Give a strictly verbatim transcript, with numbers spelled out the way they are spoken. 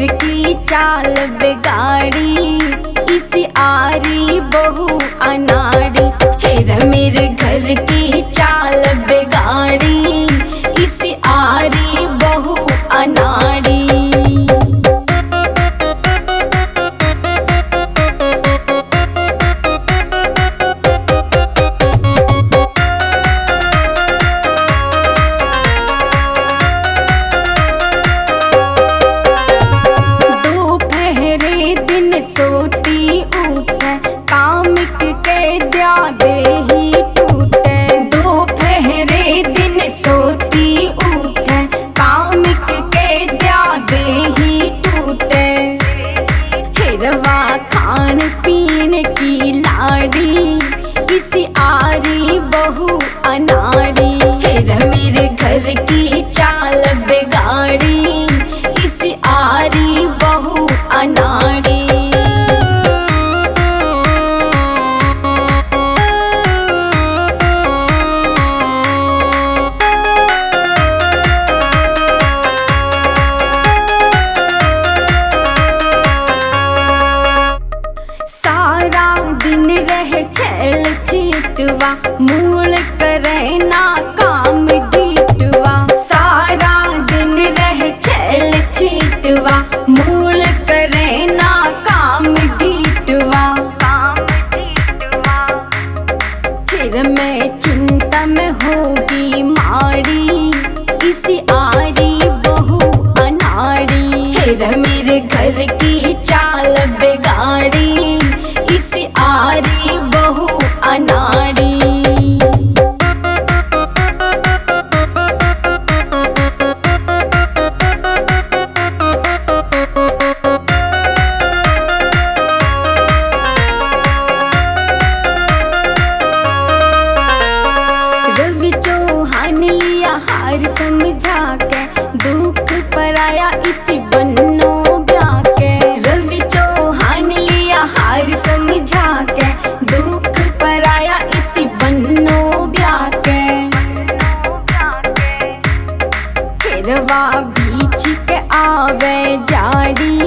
की चाल बिगाड़ी, इसी आरी बहू अनाड़ी। हेर मेरे घर की चाल बिगाड़ी, इसी आरी बहू अनाड़ी। दोपहरे दिन सोती उठे, कामिक के द्या दे ही टूटे। दोपहरे दिन सोती उठे, कामिक के द्या दे ही टूटे। हेरवा खान पीन की लाड़ी, इसी आरी बहू अनाड़ी। हेर मेरे घर की चाल बिगाड़ी, इसी आरी बहू अनाड़ी। सारा दिन रह छैल चीटवा, मूल करे ना काम डीटवा। सारा दिन रह छैल चीटवा, मूल करे ना काम डीटवा। फिर मैं चिंता में होगी माड़ी, इसी आरी बहू अनाड़ी। फिर मेरे घर की चाल बिगाड़ी, इसी आरी बहू अनाड़ी। रवि चौहान लिया हार समझा के, दुख पराया इसी बन्नो ब्याह के। रवि चौहान लिया हार समझा के, दुख पराया इसी बन्नो ब्याह के। हेरवा बीच के आवे जाड़ी,